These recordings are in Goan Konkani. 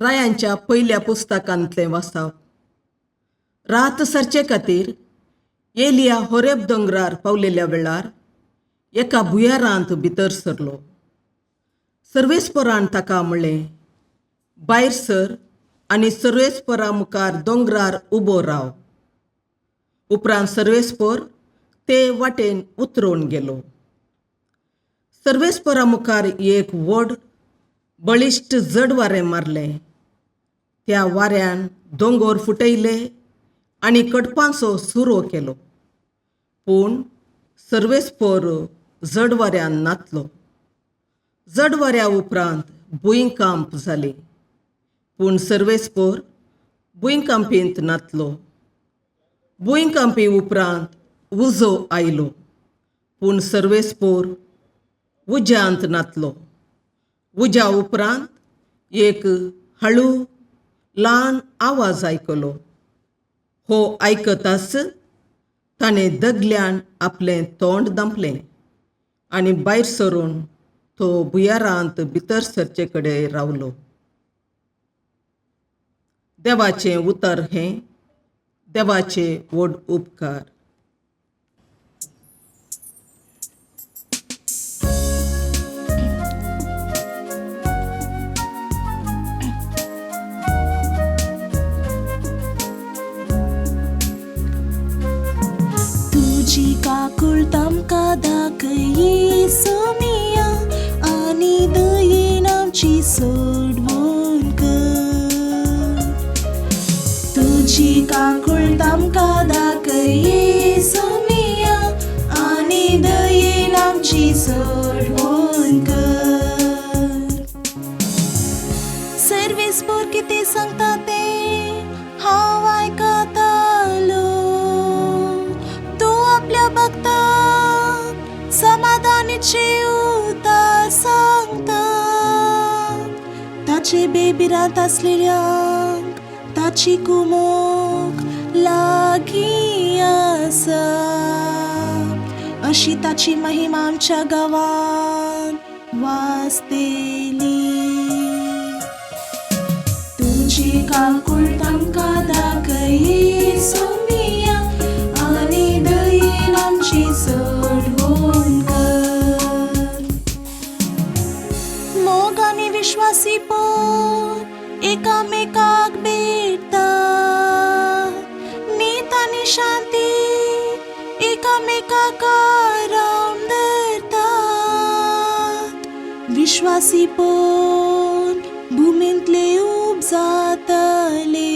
रायांच्या पयल्या पुस्तकांतलें वाचप. रात सरचे खातीर एलिया होरेब दोंगरार पावलेल्या वेळार एका भुंयारांत भितर सरलो. सर्वेस्परान ताका म्हणलें, भायर सर आनी सर्वेस्परा मुखार दोंगरार उबो राव. उपरांत सर्वेस्पर ते वाटेन उतरून गेलो. सर्वेस्परा मुखार एक व्हड बळिश्ट जड वारें मारलें. त्या वाऱ्यान दोंगर फुटयले आनी कडपांचो सुरो केलो. पूण सर्वेस्पर जड वाऱ्यान नातलो. जड वाऱ्या उपरांत भुंयकांप जाली, पूण सर्वेस्पर भुंयकांपींत नातलो. भुंयकांपी उपरांत उजो आयलो, पूण सर्वेस्पर उज्यांत नातलो. उज्या उपरांत एक हळू ल्हान आवाज आयकलो. हो आयकताच ताणें दगल्यान आपलें तोंड धांपलें आनी भायर सरून तो भुंयारांत भितर सरचे कडेन रावलो. देवाचें उतर हें देवाचे व्हड उपकार. तुजी काकूळ आमकां दाखय सोमिया आनी दयेन आमची सोडवण कर. तुजी काकूळ आमकां दाखय सोमिया आनी दयेन आमची सोडवण कर. सर्वेस्पर कितें सांगता तें हांव आयकतालो. तूं आपल्या भक्तांक समाधानाची उतर सांगता. ताचे बेबिरांत आसलेल्यांक ताची कुमोक लागीं आसा. अशी ताची महिमा आमच्या गांवांत वाजतली. तुजी काकूळ आमकां दाखय सोमिया आनी दयेन आमची सोडवण कर. मोग आनी विश्वासीपण एकामेकाक भेटता. नीत आनी शांती एकामेकाक आराम धरतात. विश्वासीपण भुमींतले उब जातले.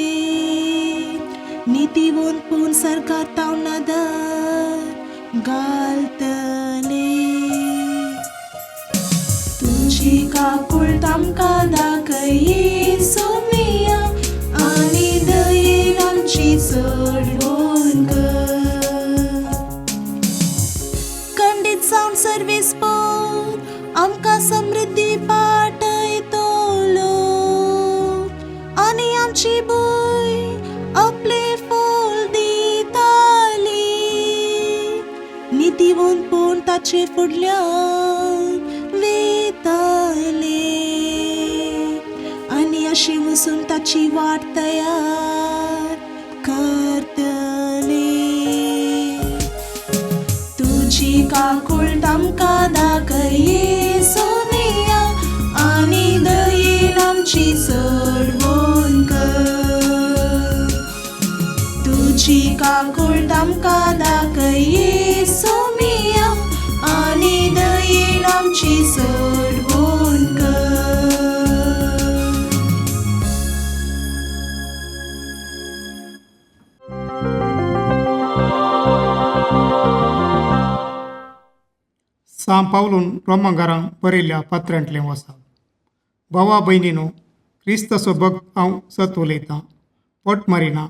नितीवंतपण सरकार ताव नदर घालतले. तुजी काकूळ आमकां दाखय सोमिया आनी दयेन आमची सोडवण कर. खंडीत जावन सर्वेस्पर आमकां समृद्धी पाटयतलो आनी आमची भूंय आपलें फळ दिताली. नितीवंतपण ताचे फुडल्यान वेताले आनी अशी वचून ताची वाट तयार करतले. तुजी काकूळ आमकां दाखय सोमिया आनी दयेन आमची सोडवण कर. तुजी काकूळ आमकां दाखय सोमिया आनी दयेन आमची सोडवण कर. सां पावलून रोमांगारांक बरयल्ल्या पत्रांतलें वाचप. भावा भयणीनो, क्रिस्ताचो भक्त हांव सत उलयतां, पोट मारिना.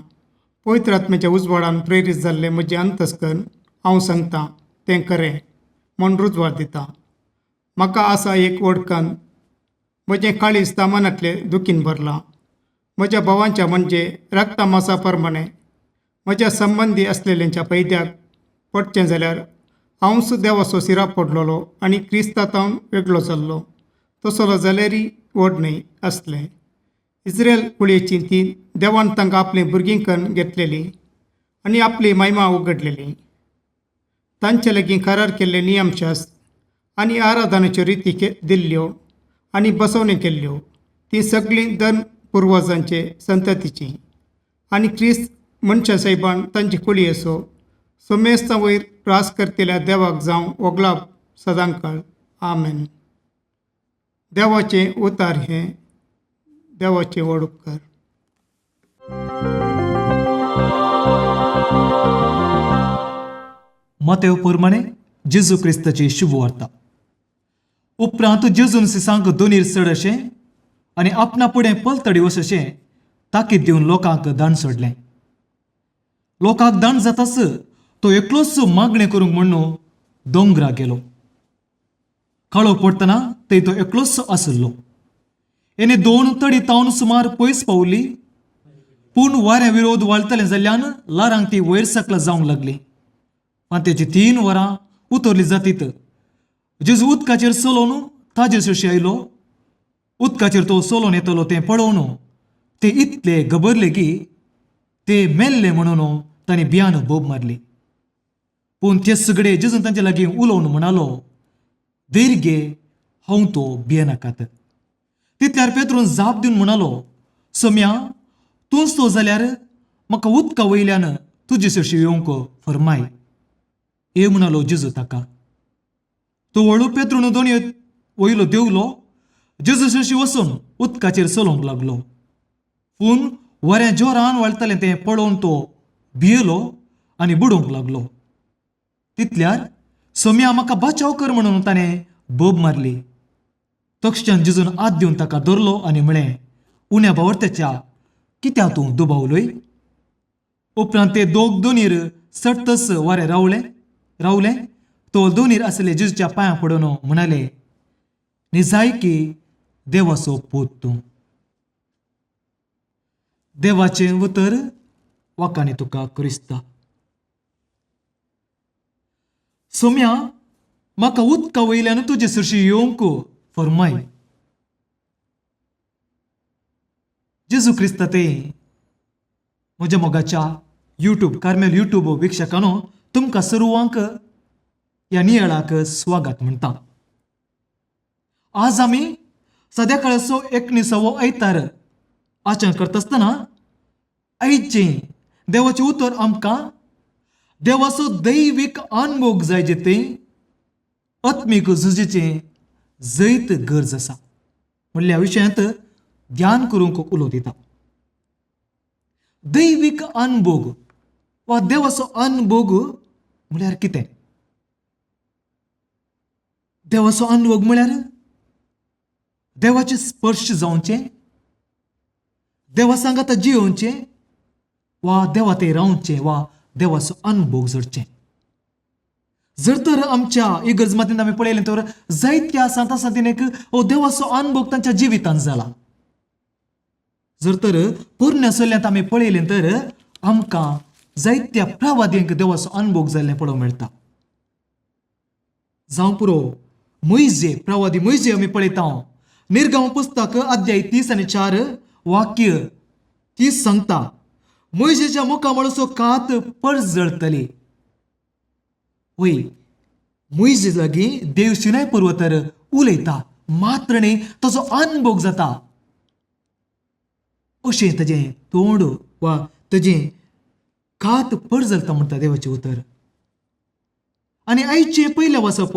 पवित्र आत्म्याच्या उजवाडान प्रेरीत जाल्लें म्हजें अंतस्कर्ण हांव सांगता तें खरें म्हूण रुजवात दिता. म्हाका आसा एक वडकन, म्हजें काळीज तामानांतलें दुखीन भरलां. म्हज्या भावांच्या म्हणजे रक्ता मासा प्रमाणे म्हज्या संबंदी आसलेल्यांच्या पयद्याक पडचें जाल्यार हांवच देवाचो सिराप पडलेलो आनी क्रिस्तांव वेगळो जाल्लो तसलो जाल्यारय व्हड न्हय आसलें. इस्रायल कुळयेची ती देवान तांकां आपलीं भुरगीं करून घेतलेलीं आनी आपली महिमा उगडलेली. तांचे लागीं करार केल्ले नियमशास्त्र आनी आराधनाच्यो रिती दिल्ल्यो आनी बसवण्यो केल्ल्यो ती सगळीं धर्म पुर्वजांचे संततीची आनी क्रिस्त मनशा सायबान तांची कुळयेचो सोमेस्ता वयर रास करतल्या देवाक जावं वगलाप सदांकाळ. आमेन. देवाचें उतार हें देवाचें व्हड उपकार. मतेव प्रमाणे जेजू क्रिस्ताची शुभवार्ता. उपरांत जेजून सिसांक दोनीर चड अशें आनी आपणा फुडें पलतडी वच अशें ताकीद दिवन लोकांक दाण सोडलें. लोकांक दाण जाताच तो एकलोच मागणें करूंक म्हणून दोंगरा गेलो. काळो पडटना थंय तो एकलोच आशिल्लो. येणे दोन तडी तावन सुमार पयस पावली, पूण वाऱ्या विरोध वाळटलें जाल्ल्यान लारांक ती वयर सकला जावंक लागली. फांत्याची 3 वरां उतरली जातीत जेजू उदकाचेर चलोवन ताजे सुशी आयलो. उदकाचेर तो चलोवन येतलो तें पळोवन ते इतले गबरले की ते मेल्ले म्हणून तांणी बियान बोब मारली. पूण ते सगळे जेजून तांचे लागीं उलोवन म्हणालो, धैर्य घे, हांव तो भियेनाकात. तितल्यार पेत्रून जाप दिवन म्हणालो, सोम्या, तूंच तो जाल्यार म्हाका उदका वयल्यान तुजे सरशी येवंक फरमाय. ये म्हणालो जेजू ताका. तो व्हडलो पेत्रून दोनी वयलो देंवलो, जेजू सरशी वचून उदकाचेर चलोवंक लागलो. पूण वऱ्या जोरान वळटलें तें पळोवन तो भियेलो आनी बुडोवंक लागलो. तितल्यार सोम्या म्हाका बचाव कर म्हणून ताणें बोब मारली. तक्षण जेजून हात दिवन ताका धरलो आनी म्हळें, उण्या बावर्त्याच्या कित्याक तूं दुबावलोय? उपरांत ते दोग दोनीर सट्टच वारें रावलें. तो दोनीर आसले जेजूच्या पांयां पडून म्हणाले, निजाय की देवाचो पूत तूं. देवाचें उतर वाकांनी तुका क्रिस्ता. सोम्या, म्हाका उदका वयल्यान तुजे सरशी येवंक फरमाय. जेजू क्रिस्ता ते म्हज्या मोगाच्या युट्यूब कार्मेल युट्यूब वीक्षकांनो, तुमकां सर्वांक ह्या नियाळाक स्वागत म्हणटा. आज आमी सद्या काळाचो 19वो आयतार आचरण करता आसतना आयचें देवाचें उतर आमकां देवाचो दैवीक अनमोग जाय जेतें आत्मीक झुजीचें जैत गरज आसा म्हणल्या विशयांत ध्यान करूंक उलो दिता. दैवीक अनभोग वा देवाचो अनभोग म्हळ्यार कितें? देवाचो अनभोग म्हळ्यार देवाचे स्पर्श जावचें, देवा सांगाता जियोवचें वा देवा ते रावचें वा देवाचो अनभोग जोडचें. जर तर आमच्या इगर्ज मातीन आमी पळयलें तर जायत्या सांता सांतीनेक हो देवाचो अनभोग तांच्या जिवितांत जाला. जर तर पोरण्या सल्ल्यांत आमी पळयलें तर आमकां जायत्या प्रवाद्यांक देवाचो अनभोग जाल्लें पळोवंक मेळटा. जावं पुरो मोयजे, प्रवादी मोयजे आमी पळयता. निर्गम पुस्तक अध्याय 30 आनी 4 वाक्य 30 सांगता, मोयजेच्या मुखामळचो कात परजळटली. वय मोयजे लागीं देव सिनाय पर्वतार उलयता, मात्र न्ही ताचो अनभोग जाता. अशें ताजें तोंड वा ताजें कात परजळटा म्हणटा देवाचें उतर. आनी आयचें पयलें वाचप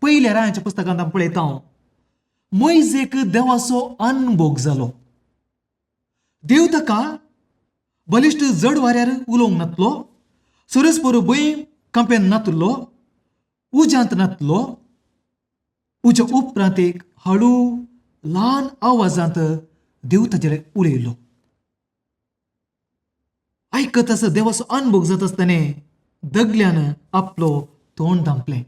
पयल्या रायाच्या पुस्तकांत आमी पळयता, मोयजेक देवाचो अनभोग जालो. देव ताका बलिश्ट जड वाऱ्यार उलोवंक नातलो, सुरेसपोर भंय कांपेन नातलो, उज्यांत नातलो. उज्या उपरांत एक हळू ल्हान आवाजांत देव ताचेर उलयलो. आयकत आसा देवाचो अनभोग जाता आसतना दगल्यान आपलो तोंड धांपलें.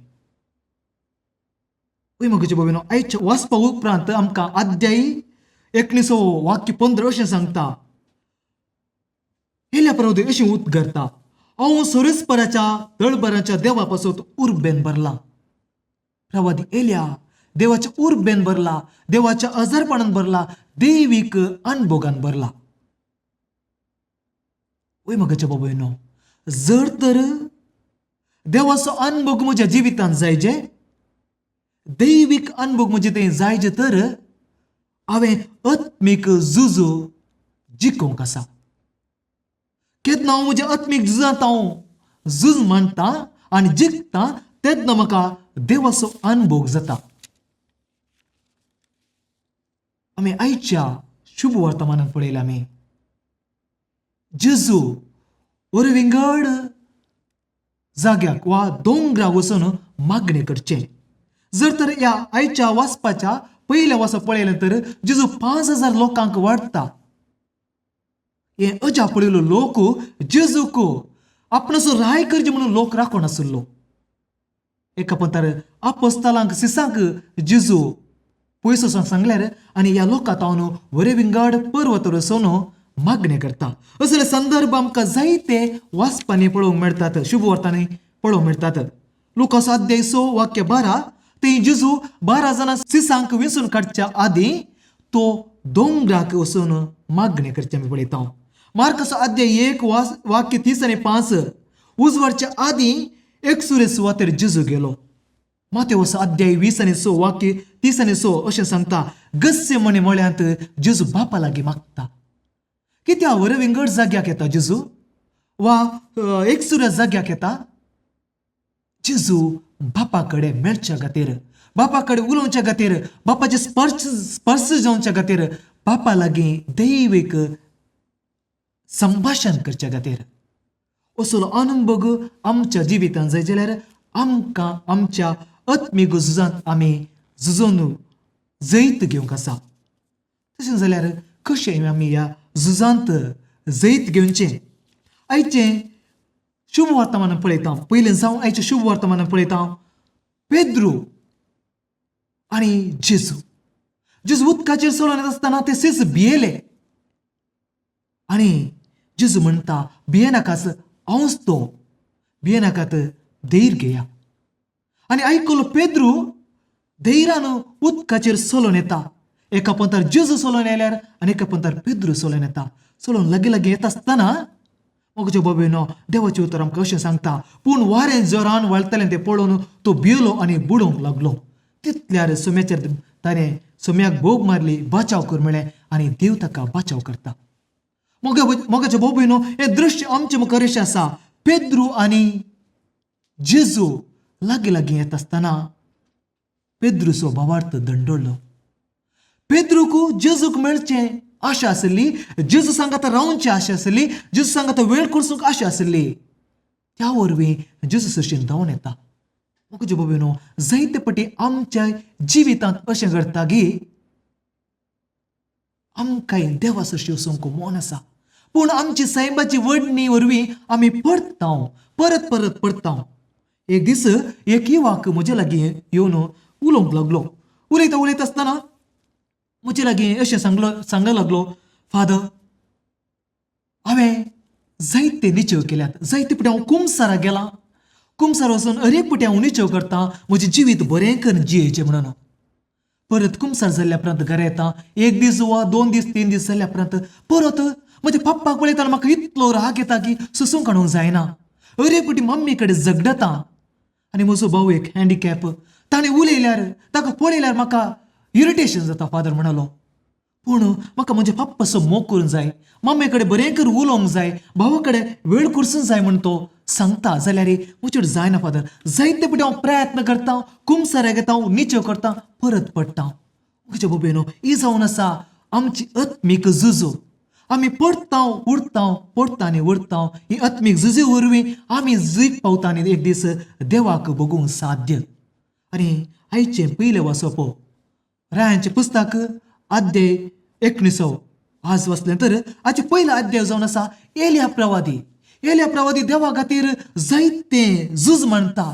वय म्हज्या भयणो, आयच्या वाचपा उपरांत आमकां अध्याय 19 वाक्य 15 अशें सांगता, हेल्या प्रवादी अशें उद्गारता, हांव सोरेस्पराच्या दळबराच्या देवा पासत उर्बेन भरला. प्रवादी एल्या देवाच्या उर्बेन भरला, देवाच्या आजारपणान भरला, देवीक अनभोगान भरला. वय म्हज्या बाबूयनो, जर तर देवाचो अनभोग म्हज्या जिवितांत जायजे, दैवीक अनभोग म्हजे थंय जायजे, तर हांवें आत्मीक झुजो जिखोवंक आसा. केन्ना हांव म्हज्या आत्मीक झुजांत हांव झूज मांडटा आनी जिखता तेन्ना म्हाका देवाचो अनभोग जाता. आमी आयच्या शुभ वर्तमानान पळयलां, आमी जेजू वर विंगड जाग्याक वा दोंगरा वचून मागणें करचें. जर तर ह्या आयच्या वाचपाच्या पयल्या वाचप पळयलें तर जेजू 5000 लोकांक वाडटा. हे अजाप पळयलो लोक जेजूक आपणाचो राय करचे म्हणून लोक राखून आशिल्लो. एका पंतार आपोस्तालांक सिसांक जेजू पयस वचून सांगल्यार आनी ह्या लोकां तावन वरे विंगड पर्वत वचून मागणें करता. असले संदर्भ आमकां जायते वाचपांनी पळोवंक मेळटात, शुभ वर्तांनी पळोवंक मेळटात. लुकास अध्याय 6 वाक्य 12, थंय जेजू 12 जाणां सिसांक वेंचून काडच्या आदीं तो दोंगराक वचून मागणें करचें आमी पळयता. मार्काचो अध्याय 1 वाक्य 30 आनी 5, उजवाडच्या आदीं एकसुरे सुवातेर जेजू गेलो. मातेवस अध्याय 20 आनी 6 वाक्य 30 आनी 6 अशें सांगता, गस्से म्हणे मळ्यांत जेजू बापा लागीं मागता. कित्या वर विंगड जाग्याक येता जेजू वा एकसुऱ्या जाग्याक येता? जेजू बापा कडेन मेळच्या खातीर, बापा कडेन उलोवच्या खातीर, बापाचे स्पर्श स्पर्श जावच्या खातीर, बापा लागीं दैवीक संभाशण करच्या खातीर. असलो अनुभव आमच्या जिवितांत जाय जाल्यार आमकां आमच्या आत्मीक झुजांत आमी झुजोन जैत घेवंक आसा. तशें जाल्यार कशें आमी ह्या झुजांत जैत घेवचें? आयचें शुभ वर्तमान पळयता, पयलें जावन आयचें शुभ वर्तमान पळयता, पेद्रू आनी जेजू. जेजू उदकाचेर चलोवन येता आसतना ते सीस भियेले आनी जेजू म्हणटा, भियेनाकास, हांवच तो, भियेनाकात, धैर्य घेया. आनी आयकलो पेद्रू धैर्यान उदकाचेर चलोवन येता. एका पंतार जेजू चलोवन आयल्यार आनी एका पंतार पेद्रू चलोवन येता. चलोवन लागीं लागीं येता आसतना म्हज्या बाबेनो देवाचें उतर आमकां अशें सांगता, पूण वारें जोरान वळतलें तें पळोवन तो भियेलो आनी बुडोवंक लागलो. तितल्यार सुम्याचेर ताणें सुम्याक बोब मारली, बाचाव कर म्हळें आनी देव ताका बाचाव करता. मोगाच्या भाव भयणीनो, हें दृश्य आमचे मुखार अशें आसा, पेद्रू आनी जेजू लागीं लागीं येता आसतना पेद्रूचो भावार्थ दंडवलो. पेद्रूक जेजूक मेळचें आशा आसली, जेजू सांगाता रावची आशा आसली, जेजू सांगाता वेळ करसूंक आशा आसली. त्या वरवीं जेजू सरशीन धांवन येता. म्हज्या भाव भयणीनो, जायते पटी आमच्या जिवितांत अशें घडटा की आमकांय देवा सरशी वचूंक मन आसा, पूण आमची सायबाची वडणी वरवीं आमी परतां, परत परत परतां. एक दीस एक युवक म्हजे लागीं येवन उलोवंक लागलो. उलयता उलयता आसतना म्हजे लागीं अशें सांगलो लागलो, फादर, हांवें जायते निचेव केल्यात, जायते फावटी हांव कुमसाराक गेलां, कुमसार वचून अरेक फावटी हांव निचेव करता म्हजें जिवीत बरें करून जियेचें म्हणून. परत कुमसार जाल्ल्या उपरांत घरा येता, एक दीस वा 2 दीस 3 दीस जाल्ल्या उपरांत परत म्हज्या पप्पाक पळयतना म्हाका इतलो राग येता की सोसूंक काडूंक जायना. अरेक फावटी मम्मी कडेन झगडता आनी म्हजो भाव एक हँडिकॅप, ताणें उलयल्यार ताका पळयल्यार म्हाका इरिटेशन जाता. फादर म्हणालो, पूण म्हाका म्हज्या पप्पाचो मोग करूंक जाय, मम्मी कडेन बरें करून उलोवंक जाय, भावा कडेन वेळ करसूंक जाय म्हूण तो सांगता, जाल्यार म्हजे जायना फादर. जायते फावटी हांव प्रयत्न करता, कुमसाऱ्याक येता, निचेव करता, परत पडटा. म्हज्या भोबेनो, ही जावन आसा आमची आत्मीक झुजो. आमी पडता उरता, पडटा आनी उरता. ही आत्मीक झुजी वरवीं आमी जीक पावता आनी एक दीस देवाक भोगूंक साध्य. आनी आयचें पयलें वाचप रायांचें पुस्तक अध्याय 19 आज वाचलें तर आजचें पयलें अध्याय जावन आसा एलिया प्रवादी. एलिया प्रवादी देवा खातीर जायतें झूज मांडटा,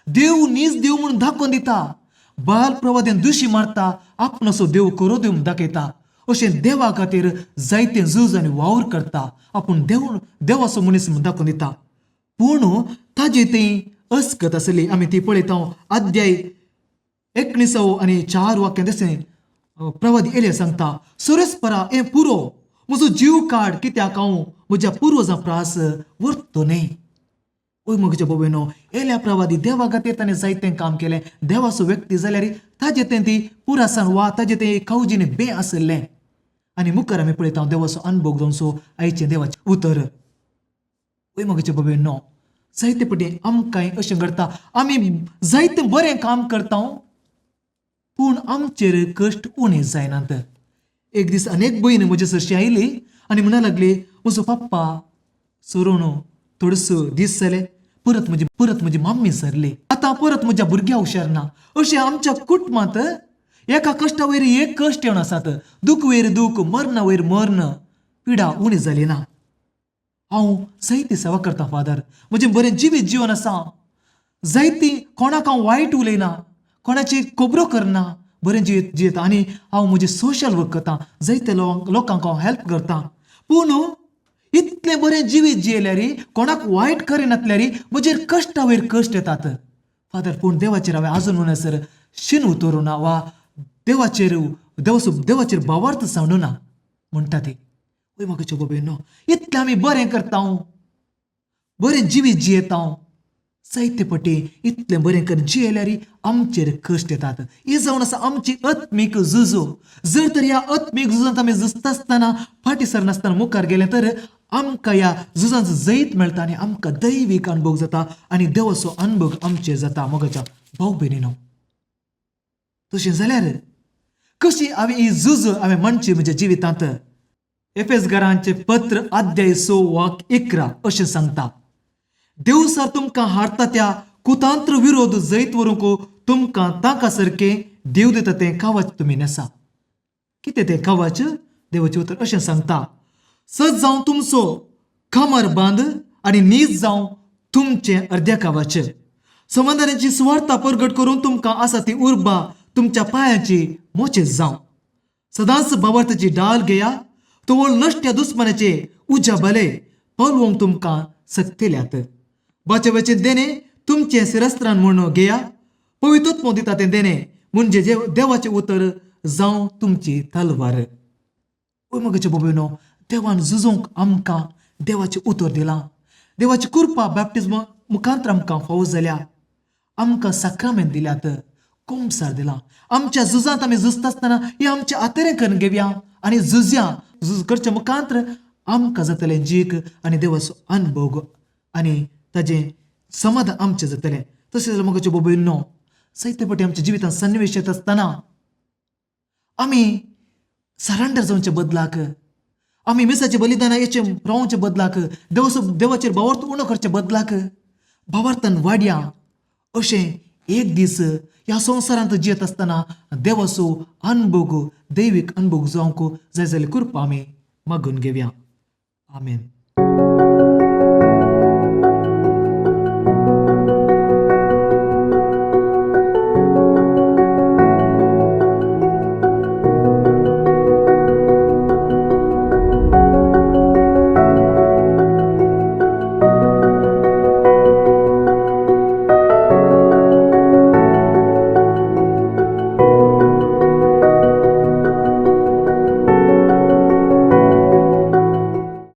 देव नीज देव म्हणून दाखोवन दिता. बाल प्रवाद्यान दुशी मारता, आपणाचो देव करो देव म्हूण दाखयता. अशें देवा खातीर जायते झूज आनी वावर करता, आपूण देव देवाचो मनीस म्हूण दाखोवन दिता. पूण ताजी ती अस्कत आसली आमी ती पळयता. अध्याय 19 आनी 4 वाक्यां तशें प्रवादी एलिया सांगता, सुरेस्परा हें पुरो, म्हजो जीव काड, कित्याक हांव म्हज्या पुर्वजां प्रास व्हरतो न्हय. ओय म्हज्या भोवनो, एल्या प्रवादी देवा खातीर ताणें जायतें काम केलें. देवाचो व्यक्ती जाल्यार ताजें तें ती पुरासान वा ताजें तें कावजीन बे आशिल्लें. आनी मुखार आमी पळयता देवाचो अनुभव जावचो आयचें देवाचें उतर. ओय म्हज्या भोवनो, जायते पटी आमकांय अशें घडटा, आमी जायतें बरें काम करता पूण आमचेर कश्ट उणें जायनात. एक दीस अनेक भयण म्हजे सरशी आयली आनी म्हणा लागली, म्हजो पप्पा सरून थोडसो दीस जाले, परत म्हजी मम्मी सरली, आतां परत म्हज्या भुरग्या हुशार ना. अशें आमच्या कुटुंबांत एका कश्टा वयर एक कश्ट येवन आसात, दूख वयर दूख, मरणा वयर मर्ण, पिडा उणी जाली ना. हांव जायती सेवा करता फादर, म्हजें बरें जिवीत जिवन आसा, जायती कोणाक हांव वायट उलयना, कोणाची खबरो करना, बरें जिवीत जियेता आनी हांव म्हजें सोशल वर्क करता, जायते लोकांक हांव हेल्प करता. पूण इतलें बरें जिवीत जियेल्यार, कोणाक वायट करिनातल्यार म्हजेर कश्टा वयर कश्ट येतात फादर. पूण देवाचेर हांवें आजून म्हणसर शीण उतरूं ना वा देवाचेर देवाचेर भावार्थ सांडू ना म्हणटा ती. वय म्हाका बाबा, इतलें आमी बरें करता, बरें जिवीत जियेता, जायते पटी इतलें बरें कर जियेल्यार आमचेर कश्ट येतात. ही जावन आसा आमची आत्मीक झुजो. जर तर ह्या आत्मीक झुजांत आमी झुजता आसतना फाटीं सरनासतना मुखार गेले तर आमकां ह्या झुजांचो जैत मेळटा आनी आमकां दैवीक अनुभव जाता आनी देवाचो अनुभव आमचेर जाता. मोगाच्या भाव भयणीनो, तशें जाल्यार कशी हांवें ही झूज हांवें म्हणची म्हज्या जिवितांत? एफेसगारांचें पत्र अध्याय 6 वाक 11 अशें सांगता, देवसार तुमकां हाडटा त्या कुतांत्र विरोध जैत व्हरूंक तुमकां तांकां सारकें देव दिता तें कवच तुमी न्हेसा. कितें तें कवच? देवाचें उतर अशें सांगता, सज जावं तुमचो कमर बांद आनी नीज जावं तुमचें अर्द्या कवच, समाधानाची सुवार्ता परगट करून तुमकां आसा ती उर्बा तुमच्या पांयाची मोचे जावं. सदांच भावार्थाची डाल घेया, तवळ नश्ट्या दुस्मानाचे उज्या बले पावलोवंक तुमकां सक्तेल्यात. बाचेवाचें देणें तुमचें शिरस्त्रान म्हूण घेया, पवित्रत्व दिता तें देणें म्हणजे देवाचें उतर जावं तुमची तलवार. ओय म्हज्या बाबयनो, देवान झुजोवंक आमकां देवाचें उतर दिलां, देवाची कृपा बॅप्टिज्म मुखांतर आमकां फावो जाल्या, आमकां साक्रामेंत दिल्यात, कुमसार दिलां. आमच्या झुजांत आमी झुजता आसतना हें आमचें आतरें करून घेवया आनी झुजया. झूज करच्या मुखांतर आमकां जातलें जीक आनी देवाचो अनुभव आनी ताजें समाधान आमचें जातलें. तशें जाल्यार म्हज्या बाबयनो, जायते फावटी आमच्या जिवितांत सन्निवेश येता आसतना आमी सरेंडर जावचे बदलाक, आमी मिसाचे बलिदाना याचे रावचे बदलाक, देवाचेर भावार्थ उणो करचे बदलाक भावार्थान वाडया. अशें एक दीस ह्या संवसारांत जियेत आसतना देवाचो अनुभव, दैवीक अनुभव जावंक जाय जाल्यार कृपा आमी मागून घेवया. आमेन.